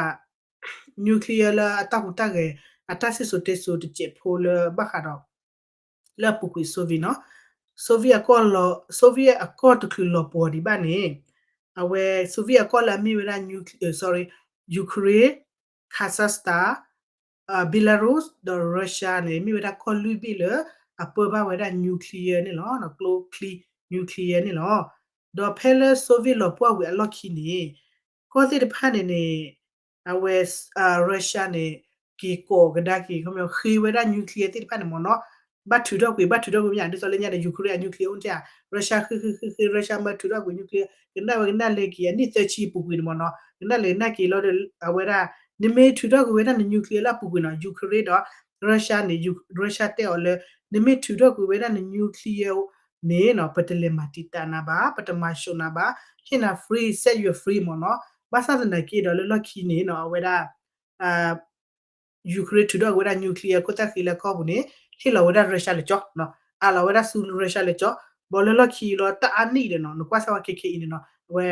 nuclear လၢအတၢ်ဟူးတၢ်ဂဲၤ အတၢ်စံၣ်စိၤတဲစိၤတစဲးဖိလၢဘၣ်ဃးဒီး လၢအပူၤကွံာ် Soviet နီၤ, Soviet အကီၢ်လီၤ Soviet အကီၢ်တချုးလီၤပှီၤဒံးဘၣ်န့ၣ်, အဝဲ Soviet အကီၢ်လၢအမ့ၢ်ဝဲဒၣ် nuclear, sorry, Ukraine, Kazakhstan, Belarus ဒီး Russia န့ၣ် မ့ၢ်ဝဲဒၣ်ကီၢ်လွံၢ်ဘ့ၣ်လၢ အပၢဘၣ်ဝဲဒၣ် nuclear န့ၣ်လီၤ, ကျိချံ nuclear န့ၣ်လီၤ. ဒီးဖဲလၢ Soviet လီၤပှီၢ်ဝံၤအလီၢ်ခံန့ၣ် ကီၢ်သ့ၣ်တဖၣ်န့ၣ်န့ၣ် အဝဲ Russia န့ၣ် က့ၤကိးကဒါက့ၤ ခီပညီဃ့ဝဲဒၣ် nuclear သ့ၣ်တဖၣ်န့ၣ်မ့ၢ်နီၤ, ဘၣ်ထုးထီၣ်ကွံာ် ဘၣ်ထုးထီၣ်ကွံာ်မ့ၢ်ညါ ဒ်သိးလၢညါဒီး Ukraine အ nuclear အိၣ်တၢ် Russia ဃ့ဃ့ဃ့ဃ့ Russia မၢထုးထီၣ်ကွံာ် nuclear ကနၣ်ဝဲကနၣ်လဲက့ၤ အနံၣ်သၢဆံအပူၤကွံာ်န့ၣ်မ့ၢ်နီၤ, ကနၣ်လဲၤကနၣ်က့ၤလီၤဒီး အဝဲဒၣ် နမ့ၢ်ထုးထီၣ်ကွံာ်ဝဲဒၣ်န nuclear လၢအပူၤကွံာ်နီၤ Ukraine ဒီး Russia န့ၣ် Russia တဲအီၤလၢ နမ့ၢ်ထုးထီၣ်ကွံာ်ဝဲဒၣ်န nuclear န့ၣ်နီၤ ပတလဲၤမၤတံာ်တာ်နၤဘၣ် ပတမၤၡိးနၤဘၣ် ဟ့ၣ်နၤ free set you free မ့ၢ်နီၤ, ဘၣ်ဆၣ်သနာ်က့ဒီးလၢလီၢ်ခံန့ၣ်နီၤ အဝဲဒၣ် Ukraine ထုးထီၣ်ကွံာ်ဝဲဒၣ် nuclear ခိၣ်သၣ်ဃံလၢကီၢ်ပူၤန့ၣ် ဟ့ၣ်လီၤဝဲဒၣ် Russia လၢကၠီ, အးလီၤဝဲဒၣ်ဆူ Russia လၢကၠီ, ဘၣ်လၢလီၢ်ခံလီၤ တၢ်အါနံၣ်ဒီးနီၤ နကွၢ်စၢ်ဝဲခဲခဲအံၤန့ၣ်နီၤ အဝဲ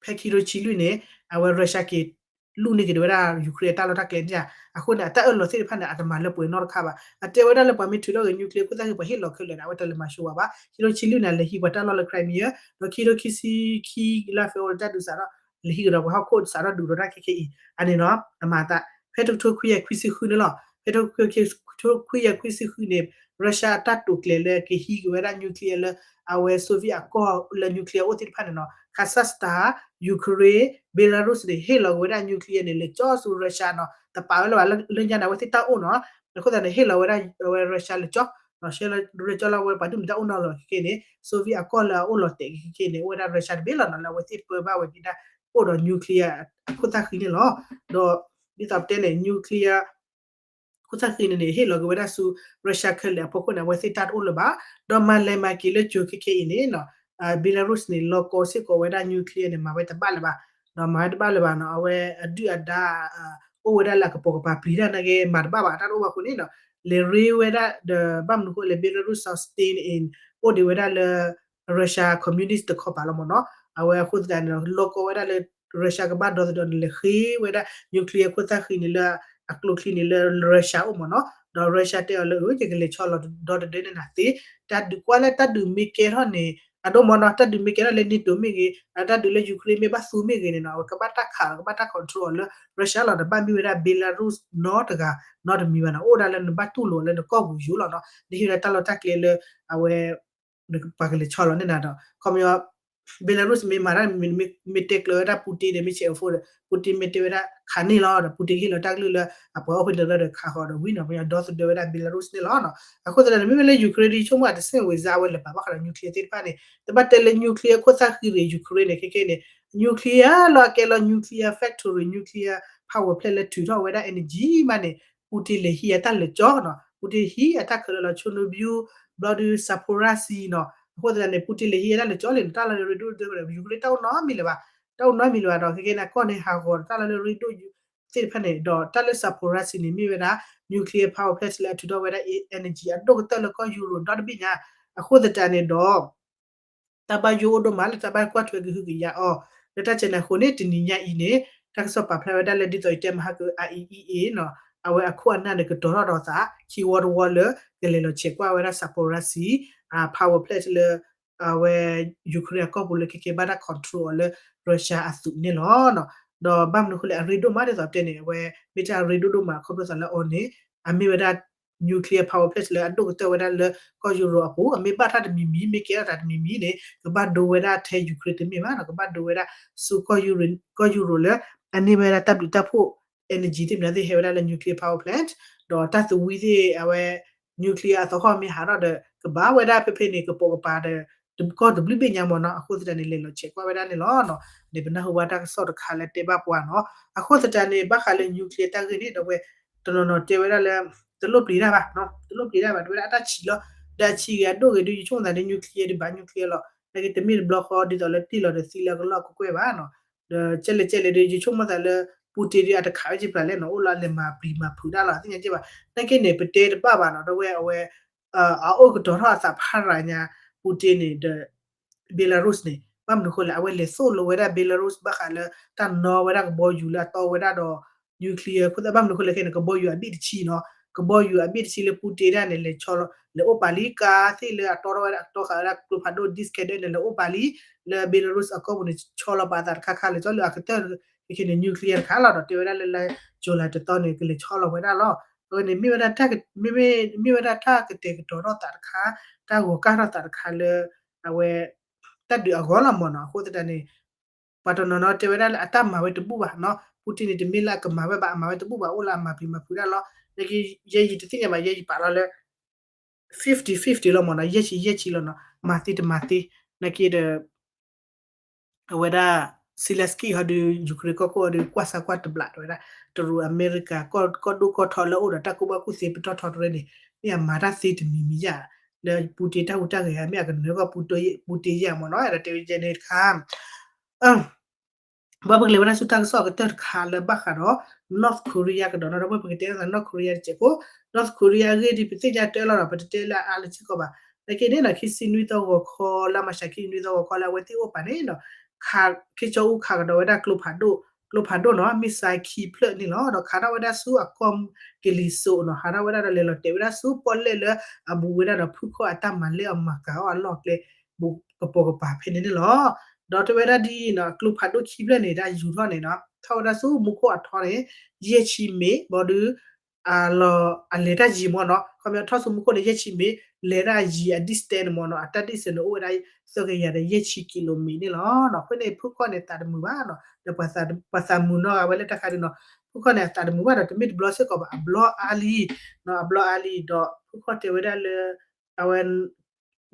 ဖဲခံကထိဆံလွံၢ်န့ၣ် အဝဲ Russia က့ၤလူၢ်န့ၢ်က့ၤဝဲဒၣ် Ukraine အတၢ်လီၢ်တၢ်ကျဲန့ၣ်ဧါ, အဃိန့ၣ် အတၢ်အၢၣ်လီၤသ့ၣ်တဖၣ်န့ၣ် အတမၤလၢပှဲၤနီတခါဘၣ်. အတဲဝဲဒၣ်လၢပှၤမ့ၢ်ထုးထီၣ်ကွံာ် nuclear ခိၣ်သၣ်ဃံ ပှၤဟ့ၣ်လီၤခဲလၢာ်န့ၣ် အဝဲတလဲၤမၤၡိဝဲဘၣ်. ခံကထိဆံလွံၢ်န့ၣ် လဲၤဟံးပှၤတၢ်လီၢ်လၢ Crimea ဒီးခံကထိခံဆံခံလၢအဖဲအိၣ်လၢတၢ်ဒုးစးထီၣ် လဲၤဟံးကဒီးပှၤဟီၣ်ခိၣ်စးထီၣ်ဒုးဒီးတၢ်ခဲခဲအံၤ အန့ၣ်နီၤ အမၤသး ဖဲတကထိခွံကယၤခွံဆံဃုန့ၣ်လီၤ. ဖဲတကထိခွံကယၤခွံဆံဃုန့ၣ် Russia အတၢ်တိာ်ကျဲၤလၢကဟံးက့ၤဝဲဒၣ် nuclear လၢ အဝဲ Soviet အကီၢ်လၢ nuclear အိၣ်သ့ၣ်တဖၣ်န့ၣ်နီၤ Kazakhstan, Ukraine, Belarus န့ၣ် ဟ့ၣ်လီၤက့ၤဝဲဒၣ် nuclear န့ၣ် လဲၤကၠီဆူ Russia နီၤ တပာ်ဝဲလၢၤဘၣ်လၢညါန့ၣ် အဝဲသ့ၣ်တၢ်အိၣ်နီၤ အဃိသတးန့ၣ် ဟ့ၣ်လီၤဝဲဒၣ်အဝဲ Russia လၢကၠီ ရှဲလၢကၠီလၢအဝဲပှၤဒုၣ်မံၤတၢ်အိၣ်နီၤလီၤခဲခဲန့ၣ် Soviet အကီၢ်လၢအအိၣ်လီၤတဲာ်ခဲခဲန့ၣ် အိၣ်ဝဲဒၣ် Russia တဘ့ၣ်လီၤနီၤ လၢအဝဲသ့ၣ်ပၢဘၣ်ဝဲဒၣ် အိၣ်ဒီး nuclear အခိၣ်သၣ်ဃံန့ၣ်လီၤ. ဒီး ဒ်သိးပတဲန့ၣ် nuclear ခိၣ်သၣ်ဃံန့ၣ်န့ၣ် ဟ့ၣ်လီၤက့ၤဝဲဒၣ်ဆူ Russia ခဲလၢာ်အဖီခိၣ်န့ၣ် အဝဲသ့ၣ်တၢ်တအိၣ်လၢၤဘၣ်, ဒီးမၤလဲၤမၤက့ၤလၢကၠိၤခဲခဲအံၤန့ၣ်နီၤ Belarus န့ၣ် လီၤကီစ့ၢ်ကီးဝဲဒၣ် nuclear န့ၣ် မၤဝဲတဘၣ်လၢၤဘၣ်, ဒီးမၤဝဲတဘၣ်လၢၤဘၣ်နီၤ အဝဲအဒုၣ်အဒါ အိၣ်ဝဲဒၣ်လၢအကပိာ်ကပၤပျံၤတၢ်နာ်က့ မၤတဘၣ်ဘၣ် တၢ်တအိၣ်ဘၣ်အဃိန့ၣ်နီၤ လဲၤရ့ဝဲဒၣ်ဒီး ဘၣ်မနုၤအဃိလဲၣ် Belarus စီၤ Stalin အိၣ်ဒံးဝဲဒၣ်လၢ Russia communist တခီပၤလီၤမ့ၢ်နီၤ, အဝဲအဃိသတးန့ၣ်ဒီး လီၤကီဝဲဒၣ်လၢ Russia ကဘၣ်ဒီသဒၢန့ၣ် လဲၤဃ့ဝဲဒၣ် nuclear ခိၣ်သၣ်ဃံန့ၣ်လၢ အကျိချံန့ၣ်လၢ Russia အိၣ်မ့ၢ်နီၤ, ဒီး Russia တဲအီၤလၢ အၢ ယကလဲၤဆီလီၤဒီသဒၢန့ၢ်နၤသ့, တၢ်ဒုးကွၢ်လၢတၢ်ဒုးမ့ၢ်ကဲထီၣ်န့ၣ် အဒိမ့ၢ်နီၤ တၢ်ဒုးမ့ၢ်ကဲထီၣ်လၢ NATO မ့ၢ်ဂ့ၤ တၢ်ဒုးလၢ Ukraine မ့ၢ်ဘၣ်သူမ့ၢ်ဂ့ၤန့ၣ်နီၤ အဝဲကဘၣ်တၢ်ခးလီၤ ကဘၣ်တၢ် control အီၤလၢ Russia လီၤ တဘၣ်မ့ၢ်ဝဲဒၣ် Belarus နီတဂၤ နီတမံၤဘၣ်နီၤ အိၣ်ဒၣ်လၢနဘၣ်တူၢ်လိာ်လၢနကီၢ်ပူၤယိာ်လီၤနီၤ နဟ့ၣ်ဝဲဒၣ်တၢ်လီၢ်တၢ်ကျဲလၢ အဝဲ ပှၤကလဲၤဆီလီၤန့ၢ်နၤဒီး ခီပညီ Belarus မ့ၢ်မၤတၢ်မ့ၢ် မ့ၢ်တဲကျၢၤဝဲဒၣ် Putin ဒီး မ့ၢ်ဆဲးအီၤဖိဒီး Putin မ့ၢ်တဲဝဲဒၣ်ခးန့ၢ်လီၤဒီး Putin ဟ့ၣ်လီၤတၢ်ကလုၢ်လၢ အပှၤအိၣ်ဖဲန့ၣ်လီၤဒီးခးဃီၤဒီးဝံၤနီၤ ပှၤညီဒီသဒၢဝဲဒၣ် Belarus န့ၣ်လီၤ. အဃိသတးန့ၣ် မ့မ့ၢ်လၢ Ukraine ဒ်ယဆိကမိၣ် အတဆ့ၣ်ဝံၤစါဝဲလၢၤဘၣ် ဘၣ်ဃးဒီး nuclear သ့ၣ်တဖၣ်န့ၣ် တဘၣ်တဲလၢ nuclear ခိၣ်သၣ်ဃံရ့ၣ် Ukraine န့ၣ် ခဲခဲန့ၣ် nuclear လီၤအကဲလီၤ nuclear factory nuclear power plant လၢထုးထီၣ်ဝဲဒၣ် energy မးန့ၣ် Putin လဲၤဟံးအတၢ်လၢာ်ကၠီနီၤ Putin ဟံးအတၢ်ခဲလၢာ်လီၤ Chernobyl ဘျီဒုး Zaporizhzhia နီၤ အဃိသတးန့ၣ် Putin လဲၤဟံးအတၢ်လၢာ်ကၠီလံနီၤ တၢ်လီၢ်လၢရ့ဒိၣ်ဒိၣ် Ukraine တၢ်အိၣ်နီတမံၤလၢၤဘၣ် တၢ်အိၣ်နီတမံၤလၢၤဘၣ်ဒီး ခဲခဲန့ၣ် ကီၢ်န့ၣ်ဟးဂီၤဒီး တၢ်လီၢ်လၢရ့ဒိၣ် သ့ၣ်တဖၣ်န့ၣ် ဒီးတၢ်လၢ Zaporizhzhia န့ၣ် မ့ၢ်ဝဲဒၣ် nuclear power plant လၢအထုးထီၣ်ဝဲဒၣ် energy အဒိၣ်ကတၢၢ်လၢကီၢ်ယူရိၤဒီတဘ့ၣ်ညါ အဃိသတးန့ၣ်ဒီး တၢ်ဘၣ်ယိၣ်အိၣ်ဒိၣ်မးလၢတၢ်ဘၣ်ကွၢ်ထွဲကဟုကယာ်အီၤ လၢတၢ်ကဲန့ၣ်အဃိန့ၣ် တနံၤညါအံၤန့ၣ် တၢ်ကစီၣ်ပာ်ဖျါဝဲဒၣ်လၢဒ်သိးယတဲမဟါက IAEA နီၤ အဝဲအခိၣ်အနၢ်န့ၣ် ကတီၤထီၣ်ဒီးသး ခံဝီတဝီလၢ ကလဲၤလီၤဆဲးကွၢ်ဝဲဒၣ် Zaporizhzhia power plant လၢ အဝဲ Ukraine အကီၢ်ပူၤလၢခဲခဲဘၣ်တၢ် control အီၤလၢ Russia အသုးန့ၣ်လီၤ. ဒီးဘၣ်မနုၤအဃိလဲၣ် အရ့ဒိၣ်မးဒ်သိးတဲန့ၣ် အဝဲ မ့ၢ်တၢ်အရ့ဒိၣ်ဒိၣ်မး ခီဖျိသးလၢအီၤန့ၣ် အမ့ၢ်ဝဲဒၣ် nuclear power plant လၢအဒိၣ်ကတၢၢ်ဝဲဒၣ်လၢကီၢ်ယူရိၤအပူၤ အမ့ၢ်ဘၣ်တၢ်တမံၤမံၤ မ့ၢ်ကဲထီၣ်တၢ်တမံၤမံၤန့ၣ် ကဘၣ်ဒိဝဲဒၣ်ထဲ Ukraine တမ့ၢ်ဘၣ်နီၤ ကဘၣ်ဒိဝဲဒၣ်ဆူ ကီၢ်ယူရိၤလၢ အန့ၢ်ဝဲဒၣ်တၢ်ဘျုးတၢ်ဖှိၣ် energy သ့ၣ်မနုၤသ့ၣ်ဟဲဝဲဒၣ်လၢ nuclear power plant ဒီးတၢ်သဝံသ့ၣ်အဝဲ nuclear အသဟီၣ်မ့ၢ်ဟးထီၣ်ဒီး ကဘၣ်ဝဲဒၣ်ဖဲဖဲန့ၣ် ကပိာ်ကပၤဒီး ကီၢ်တဘျုးဘ့ၣ်ညါမ့ၢ်နီၤ အဃိသတးန့ၣ် လဲၤလီၤဆဲးကွၢ်ဝဲဒၣ်န့ၣ်လီၤ. န့ၣ်ပနၢ်ဟူဘၣ်တၢ်ကစီၣ်တခါလၢတဲဘၣ်ပှၤနီၤ အဃိသတးန့ၣ် ဘၣ်ဃးလၢ nuclear တၢ်ဂ့ၢ်န့ၣ် ဒီးဝဲ တနီၤနီၤတဲဝဲဒၣ်လၢ တလိၣ်ပျံၤတၢ်ဘၣ် တလိၣ်ပျံၤတၢ်ဘၣ် တဲဝဲဒၣ်အတၢ်ဆံးလီၤ ဒီးအဆံးဂ့ၤအဒိၣ်ဂ့ၤဒုး ယဆိကမိၣ်သးဒ် nuclear ဒုးဘၣ် nuclear လီၤ နာ်က့တမ့ၢ်တဘျီဃီ ဒ်သိးလၢတ့ၢ်လီၤဒီးသံလၢအကလီၢ်ကကွဲၢ်ဘၣ်နီၤ ဒီးကဲလဲၣ်ကဲလဲၣ်ဒီး ယဆိကမိၣ်သးလၢ Putin ဒုးအတခးဝဲက့ၤဖျါလဲၣ်နီၤ အိၣ်လၢအလဲၤမၤပျံၤမၤဖုးတၢ်လီၤ သ့ၣ်ညါက့ဘၣ် နာ်က့န့ၣ် ပတဲတဘၣ်ဘၣ်နီၤ ဒီးဝဲအဝဲ အအိၣ်ကတီၤထီၣ်အသးဖးရၤညါ Putin န့ၣ်ဒီး Belarus န့ၣ် ဘၣ်မနုၤအဃိလဲၣ် အဝဲလဲၤသိၣ်လိဝဲဒၣ် Belarus ဘၣ်ဃးလၢတၢ်နီဝဲဒၣ်ကဘီယူၤလၢအတီဝဲဒၣ်ဒီး nuclear ခိၣ်သၣ် ဘၣ်မနုၤအဃိလဲၣ်ခဲန့ၣ် ကဘီယူၤအဘ့ၣ်တဆံနီၤ ကဘီယူၤအဘ့ၣ်တဆံလၢ Putin ဒၣ်န့ၣ် လဲၤဆီလီၤ လဲၤအိၣ်ပာ်လံ ကါသ့ၣ်လၢအတီထီၣ်ဝဲဒၣ် အတီဃာ်ဝဲဒၣ်ကျိဖးဒိၣ် ဒံၣ်စကဲဒၢန့ၣ် လဲၤအိၣ်ပာ်လံ လၢ Belarus အကီၢ်ပူၤန့ၣ် ဆီလီၤပာ်အသးတခါခါ လဲၤဆီလီၤအကတၢၢ် ခဲန့ၣ် nuclear တခါလီၤ ဒီးတဲဝဲဒၣ်လၢလါ July တသီန့ၣ် ကလဲၤဆီလီၤဝဲဒၣ်လီၤ အဝဲန့ၣ် မ့ၢ်ဝဲဒၣ် မ့ၢ်ဝဲဒၣ်တၢ်ကတဲာ်ကတီၤထီၣ်သးတခါ တၢ်ဂီၤကၢ်ထီၣ်သးတခါလၢ အဝဲ တၢ်ဒုးအဂီၢ်လီၤမ့ၢ်နီၤ အဃိသတးန့ၣ် ပှၤတနီၤနီၤတဲဝဲဒၣ်လၢအတၢ်မၤဝဲတဘူၣ်ဘၣ်နီၤ Putin န့ၣ် တမ့ၢ်လၢအကမၤဝဲဘၣ် အမၤဝဲတဘူၣ်ဘၣ် အိၣ်လၢအမၤပျံၤမၤဖုးတၢ်လီၤ နာ်က့ ယဲယတသ့ၣ်ညါဘၣ် ယဲယပာ်လီၤလၢ fifty fifty လီၤမ့ၢ်နီၤ ယဲၢ်ဆံယဲၢ်ဆံလီၤနီၤ မၤသ့တမၤသ့ နာ်က့ဒီး အဝဲဒၣ် Zelenskyy ဟီဒီး Ukraine ကီၢ်ခိၣ်ဟီဒီး ကွၢ်စၢ်ကွၢ်တဘျးတဲဝဲဒၣ် တရူးအမဲရကၤ ကီၢ်ဒိၣ်ကီၢ်ထီလၢအိၣ်ဒီးတၢ်ကူၣ်ဘၣ်ကူၣ်သ့ပတီၢ်ထီတရဲန့ၣ် မ့ၢ်အမၤတၢ်သ့တမံၤမံၤယါ လၢ Putin တၢ်ဟူးတၢ်ဂဲၤဧါ မ့ၢ်အကနၢၤကီၢ် Putin ယါမ့ၢ်နီၤ အဲၣ်ဒိးတဲဝဲဒ်န့ၣ်တခါ ဘၣ်ပကလဲၤဝဲဒၣ်ဆူတၢ်ကစီၣ်အကတၢၢ်တခါလၢဘၣ်ဃးဒီး North Korea ကဒီးနီၤ ဒီးပကတဲလၢ North Korea တစဲးဖိ North Korea အဂ့ၢ်ဒ်ပသ့ၣ်ညါတၢ်လီၤဒီး ပတတဲလၢအအါလၢၤစ့ၢ်ကီးဘၣ် နာ်က့န့ၣ်နီၤ ခံဆံနွံသီဂီၤခီ လါမၤရှးခံဆံနွံသီဂီၤခီလၢ အဝဲသ့ၣ်အိၣ်ပာ်န့ၣ်နီၤ ခး ခ့ကၠီအူခးကဒီးဝဲဒၣ်ကျိဖးဒိၣ် ကျိဖးဒိၣ်နီၤ missile ခံဖျၢၣ်န့ၣ်လီၤ ဒီးခးထီၣ်ဝဲဒၣ်ဆူအကီၢ်ကလံၤစိးနီၤ ဟးထီၣ်ဝဲဒၣ်ဒီးလဲၤလီၤတဲာ်ဝဲဒၣ်ဆူပီၣ်လဲၣ်လၢ အဘူးဝဲဒၣ်ဒီးဖုၣ်ခီၣ်အတၢ်မၤလဲၢ်အီၤမၤကၤအီၣ်အလီၢ်အကျဲ ဘူးကပိာ်ကပၤဖဲန့ၣ်န့ၣ်လီၤ ဒီးတဲဝဲဒၣ်ဒ်အံၤနီၤ ကျိဖးဒိၣ်ခံဖျၢၣ်န့ၣ် တၢ်ယူၤထီၣ်န့ၣ်နီၤ ထီၣ်ဝဲဒၣ်ဆူမူခိၣ်အထီန့ၣ် ယဲၢ်ဆံမ့ၢ် ဘၣ်ဒီး အလီၤ အလဲၤတၢ်ယံၤမ့ၢ်နီၤ ခီပညီထီၣ်ဆူမူခိၣ်န့ၣ် ယဲၢ်ဆံမ့ၢ် လဲၤတၢ်ယံၤအ distance န့ၣ်မ့ၢ်နီၤ အတၢ် distance န့ၣ် အိၣ်ဝဲဒၣ် သၢကယၤဒီး ယဲၢ်ဆံ kilometer န့ၣ်လီၤ. အဃိန့ၣ် ဖုၣ်ခီၣ်န့ၣ် သးတမုာ်ဘၣ်နီၤ ဒီးပှၤသးမုာ်နီၢ်ဂၤဝဲလၢတၢ်ခါဒုးနီၤ ဖုၣ်ခီၣ်န့ၣ် အသးတမုာ်ဘၣ်ဒီး တမ့ၢ်တဘျီစ့ၢ်ကီးဘၣ် အဘျီအါလံ အဘျီအါလံ ဒီးဖုၣ်ခီၣ်တဲဝဲဒၣ်လၢ အဝဲ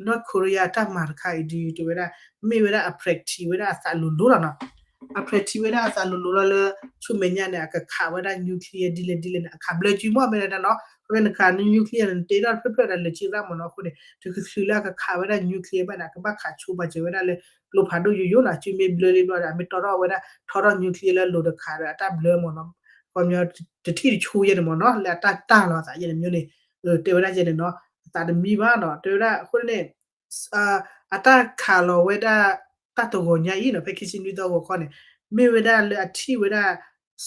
North Korea အတၢ်မၤတခါအံၤဒုး တဲဝဲဒၣ် မ့ၢ်ဝဲဒၣ်အ practice ဝဲဒၣ်အသးလိၤလိၤလီၤနီၤ အဖျဲၣ်ထံဝဲဒၣ်အသးလိၤလိၤလီၤလၢ ဆူမဲာ်ညါန့ၣ် အကခးဝဲဒၣ် nuclear ဒ်လဲၣ်ဒ်လဲၣ်န့ၣ် အခးဘျၢကုမ့ၢ်မ့ၢ်ဒၣ်နီၤ, ခီဖျိနခး nuclear န့ၣ် နတ့ထီၣ်တဖျၢၣ်ဖျၢၣ်ဒီးလၢာ်စုရၣ်မ့ၢ်နီၤအဃိန့ၣ် တချုးချုးလၢအကခးဝဲဒၣ် nuclear ဘၣ်န့ၣ် အကဘၣ်ခးဆိပာ်စၢၤဝဲဒၣ်လၢ ကျိဖးဒိၣ်ယိယိနီၤ, အစုမ့ၢ်ဘျၢလံဘျီဒီး အမ့ၢ်တီထီၣ်ဝဲဒၣ် ထီထီၣ် nuclear လၢအလိၤတခးဒီးအတၢ်ဘျၢမ့ၢ်နီၤ, ခီပညီတထံၣ်တဆိယဲန့ၣ်မ့ၢ်နီၤ လၢအတၢ်တၢ်လီၤအသးယဲန့ၣ်မ့ၢ်န့ၣ်, တဲဝဲဒၣ်ယဲန့ၣ်နီၤ အသးတမံဘၣ်နီၤ တဲဝဲဒၣ်အဃိန့ၣ် အတၢ်ခးလီၤဝဲဒၣ် တၢ်တဂီၤညါအံၤနီၤ ဖဲခံဆံနွံသီဂီၤခီန့ၣ် မ့ၢ်ဝဲဒၣ်လၢအထံၣ်ဝဲဒၣ်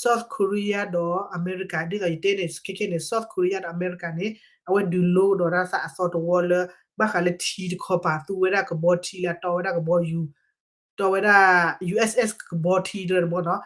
South Korea ဒီးအမဲရကၤ ဒ်သိးယတဲန့ၣ် ခဲခဲန့ၣ် South Korea ဒီးအမဲရကၤန့ၣ် အဝဲဒုးလိကဒီးတၢ်သးအသီတဝီလၢ ဘၣ်ဃးလၢထံတခီပၤသူဝဲဒၣ်ကဘီထံလၢအတီဝဲဒၣ်ကဘီယူၤ တီဝဲဒၣ် U S S ကဘီထံတရၢတဘီနီၤ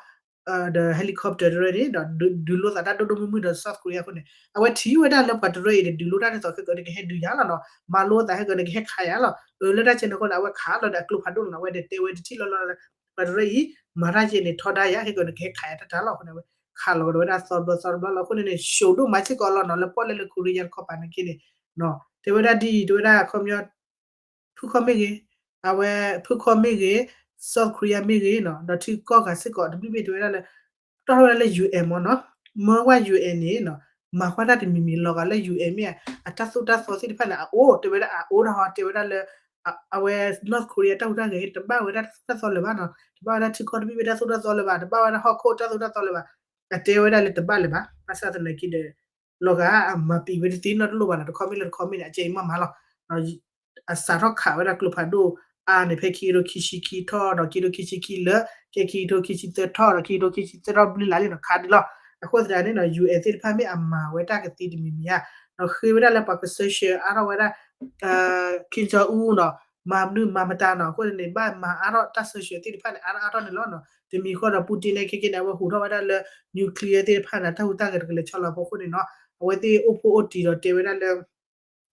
ဒီး helicopter တရၢန့ၣ် ဒီးဒုးလိသးတၢ်ဒိၣ်ဒိၣ်မုၢ်မုၢ်ဒီး South Korea အဃိန့ၣ် အဝဲထံၣ်ဝဲဒၣ်လၢပှၤတရၢအံၤန့ၣ် ဒုးလိတၢ်ဒ်သိးခဲကနံၣ်ကဟဲဒုးယၤလီၤနီၤ, မၤလိသးခဲကနံၣ်ကဟဲခးယၤလီၤ, လၢတၢ်ကဲန့ၣ်အဃိန့ၣ် အဝဲခးလီၤဒီးအကျိဖးဒိၣ်လီၤနီၤ, အဝဲဒၣ်တဲဝဲတထံၣ်လီၤလီၤ ပှၤတရၢအံၤ မၤတၢ်ကဲန့ၣ် ထီဒါယၤ ခဲကနံၣ်ကဟဲခးယၤတၢ်တၢ်လီၤအဃိန့ၣ် အဝဲခးလီၤကဒီးဝဲဒၣ်သီတဘျီသီတဘျီလီၤအဃိန့ၣ်န့ၣ် ရှုံးဒိၣ်မးစ့ၢ်ကီးလီၤနီၤ လၢပီၣ်လဲၣ်လၢ Korea တခီပၤန့ၣ်က့န့ၣ် တဲဝဲဒၣ်ဒ်အံၤ တဲဝဲဒၣ်ခီပညီ ဖုခီမ့ၢ်ဂ့ၤ, အဝဲဖုခီမ့ၢ်ဂ့ၤ, South Korea မ့ၢ်ဂ့ၤနီၤ ဒီးထံကီၢ်ဂၤစ့ၢ်ကီးတဘျုးဘ့ၣ်တဲဝဲဒၣ်လၢ တီၢ်ထီၣ်ဝဲဒၣ်လၢ U N မ့ၢ်နီၤ, မၢဝဲ U N န့ၣ်နီၤ မၤကွၢ်တၢ်တမံၤမံၤလီၤဂာ်လၢ U N မ့ၢ်ဧါ, အတၢ်သိၣ်တၢ်သီသ့ၣ်တဖၣ်န့ၣ် အအိၣ် တဲဝဲဒၣ်အအိၣ်ဒီးဟီတဲဝဲဒၣ်လၢ အဝဲ North Korea တၢ်ဟူးတၢ်ဂဲၤတဘၣ်ဝဲဒၣ်တၢ်သိၣ်တၢ်သီလၢၤဘၣ်နီၤ, တဘၣ်ဝဲဒၣ်ထံကီၢ်တဘ့ၣ်ဘ့ၣ်တၢ်သိၣ်တၢ်သီလၢၤဘၣ်, တဘၣ်ဝဲဒၣ်ဟီၣ်ခိၣ်တၢ်သိၣ်တၢ်သီလၢၤဘၣ်, အတဲဝဲဒၣ်လၢတဘၣ်လၢၤဘၣ်, ဘၣ်ဆၣ်သနာ်က့ဒီး လီၤဂာ်အမၤပံာ်ဝဲတသ့နီတလိၣ်ဘၣ်နီၤ, တခီမ့ၢ်လၢတခီမ့ၢ်န့ၣ် အကဲအံၤမ့ၢ်မၤလီၤ အစးထီၣ်ခးဝဲဒၣ်ကျိဖးဒိၣ်အါန့ၣ် ဖဲခံကထိခံဆံခံထီၣ်ဒီး ခံကထိခံဆံခံလၢ ကဲခံကထိခံဆံသၢထီၣ်ဒီး ခံကထိခံဆံသၢထီၣ်ဘျုးလါလံနီၤ ခးဒံးလီၤ. အဃိသတးန့ၣ်နီၤ U N သ့ၣ်တဖၣ်မ့ၢ်အမၤဝဲတၢ်ကသ့တမံၤမံၤဧါ, ဒီးဃ့ဝဲဒၣ်လၢပှၤက sanction အါထီၣ်ဝဲဒၣ် Kim Jong Un နီၤ မၤမနုၤမၤမတၤနီၤ အဃိန့ၣ် ဘၣ်မၤအါထီၣ်တၢ် sanction သ့ၣ်တဖၣ်န့ၣ်အါထီၣ်အါထီၣ်န့ၣ်လီၤနီၤ. တမံၤဃီဒီး Putin န့ၣ် ခဲကနံၣ်န့ၣ် အဝဲဟူးထီၣ်ဝဲဒၣ်လၢ nuclear သ့ၣ်တဖၣ်န့ၣ် တၢ်ဟူးတၢ်ဂဲၤတကလဲၤဆီလီၤဖိအဃိန့ၣ်နီၤ အဝဲသ့ၣ်အိၣ်ဖှိၣ်အိၣ်တံၢ်ဒီးတဲဝဲဒၣ်လၢ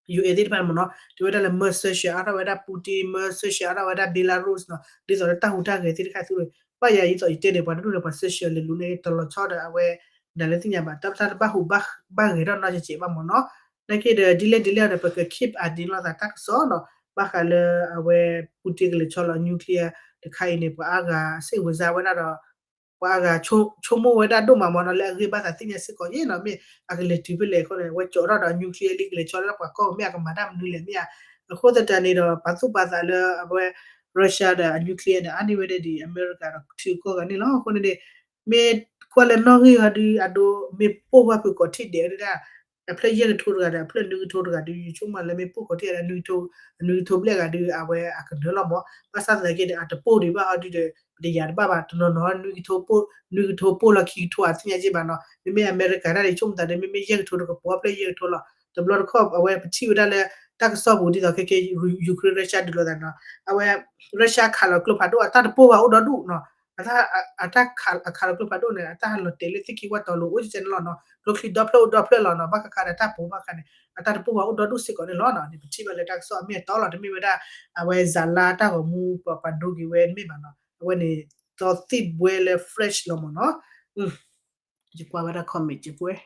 U N သ့ၣ်တဖၣ်န့ၣ်မ့ၢ်နီၤ တဲဝဲဒၣ်လၢမၢ sanction အါထီၣ်ဝဲဒၣ် Putin မၢ sanction အါထီၣ်ဝဲဒၣ် Belarus နီၤ ဒ်သိးလၢတၢ်ဟူးတၢ်ဂဲၤသ့ၣ်တဖၣ်သူ ဘၣ်ယၤဒ်သိးယတဲန့ၣ် ပှၤတဒူၣ်န့ၣ် ပှၤ sanction လဲၤလူၤန့ၣ် တလီၤဆီဒီးအဝဲ နၤလၢသ့ၣ်ညါဘၣ် တၢ်တဘၣ်ဟူးဘၣ်ဂဲၤထီၣ်နီတစဲးဘၣ်မ့ၢ်နီၤ. နာ်က့ဒီး ဒ်လဲၣ်ဒ်လဲၣ်ဒီး ပက keep အဒံးလိာ်သးတၢ်ကစီၣ်နီၤ ဘၣ်ဃးလၢအဝဲ Putin ကလဲၤဆီလီၤ nuclear တခါအံၤန့ၣ် ပှၤအါဂၤ စိတ်ဝင်စား ဝဲဒၣ်ဒီး ပှၤအါဂၤ ဆိကမိၣ်ဝဲဒၣ်ဒိၣ်မးမ့ၢ်နီၤ လၢအဂ့ၢ်ဘၣ်သးသ့ၣ်ညါစ့ၢ်ကီးယဲနီၤ မ့ၢ်အကလဲၤတုၤဖဲလဲၣ်အဃိန့ၣ် အဝဲကၠီးထီၣ်ဒီး nuclear လံကလဲၤဆီလၢပှၤကီၢ်မ့ၢ်အကမၤတၢ်မနုၤလဲၣ်မ့ၢ်ဧါ. အဃိသတးန့ၣ်ဒီး ပာ်သူၣ်ပာ်သးလၢအဝဲ Russia ဒီးအ nuclear န့ၣ် အါန့ၢ်ဝဲဒၣ်ဒ်အမဲရကၤဒီးထံကီၢ်ဂၤန့ၣ်လီၤ. အဃိန့ၣ်န့ၣ် မ့ၢ်ကွၢ်လၢနီၣ်ဂံၢ်ဟီဒုး အဒိ မ့ၢ်ပိၢ်ဝဲဖုကိးထံၣ်ဒဲးဝဲဒၣ် အဖျၢၣ်ယဲၢ်ကထိတဂၤဒီး အဖျၢၣ်နွံကထိတဂၤဒုး ယဆိကမိၣ်လၢမ့ၢ်ပိၢ်ကိးထံၣ်ဒဲး အနွံကထိဘျဲၣ်ဂၤဒုး အဝဲအကနၢၤလီၤမ့ၢ် ဘၣ်ဆၣ်သနာ်က့ဒီး အတပိၢ်ဒံးဘၣ်ဟီဒုးဒီး ပတယၤတဘၣ်ဘၣ် တနီၤနီၤ နွံကထိပိၢ် နွံကထိပိၢ်လီၤခံကထိအသ့ၣ်ညါက့ဘၣ်နီၤ မ့မ့ၢ်အမဲရကၤတၢ်န့ၣ် ဆိကမိၣ်သးဒီး မ့မ့ၢ်ယဲၢ်ကထိတကပီၤဖျၢၣ်ယဲၢ်ကထိလီၤ. တဘျီတခီၣ် အဝဲပထံၣ်ဝဲဒၣ်လၢ တၢ်ကစီၣ်ပူၤဒ်သိးခဲကဲ Ukraine Russia ဒုးလိာ်သးနီၤ အဝဲ Russia ခးလီၤကျိဖးဒိၣ် အတၢ်တပိၢ်ဘၣ်အိၣ်ဒီဒူၣ်နီၤ အတၢ်ခး အခးလီၤကျိဖးဒိၣ်န့ၣ် အတၢ်ဟးလီၤတဲာ်လၢသ့ၣ်ခံဝၣ်တီၤလိၤအိၣ်ကဲန့ၣ်လီၤနီၤ ကျိချံဒီဖျၢၣ်အိၣ်ဒီဖျၢၣ်လီၤနီၤ ဘၣ်ဃးဃးဒီးတၢ်ပိၢ်ဘၣ်ဃးန့ၣ် အတၢ်တပိၢ်ဘၣ်အိၣ်ဒီဒူၣ်စ့ၢ်ကီးန့ၣ်လီၤနီၤ န့ၣ်ပထံၣ်ဘၣ်လၢတၢ်ကစီၣ်အမ့ၢ်အတီလီၤ တမ့ၢ်ဝဲဒၣ် အဝဲဇာတ်လမ်း တၢ်ဂီၤမူပှၤဒိက့ၤဝဲမ့ၢ်ဘၣ်နီၤ အဝဲန့ၣ် သီသံၣ်ဘှဲလၢ fresh လီၤမ့ၢ်နီၤ ယကွၢ်ဝဲဒၣ် comment ယပှဲၤ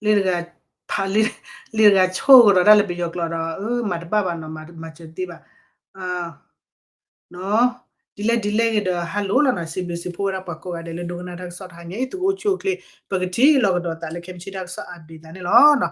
လ့တဂၤ ဖးလ့ လ့တဂၤဆိၣ်ကဒီးတၢ်လၢပယီၤကျိာ်ဒီး မၤတဘၣ်ဘၣ်နီၤ မၤစၢၤတသ့ဘၣ် ဒ်လဲၣ်ဒ်လဲၣ်ဂ့ၤဒီး hello လီၤနီၤ စံးဘျုးစံးဖှိၣ်ဝဲဒၣ်ပှၤကိးဂၤဒဲးလၢဒိကနၣ်တၢ်ကစီၣ်တဟါညါအံၤ သုကအိၣ်ဆူၣ်အိၣ်ချ့ ပကထံၣ်လိာ်ကဒီးသးလၢခဲမုၢ်ဆ့ၣ်တၢ်ကစီၣ် update သးန့ၣ်လီၤနီၤ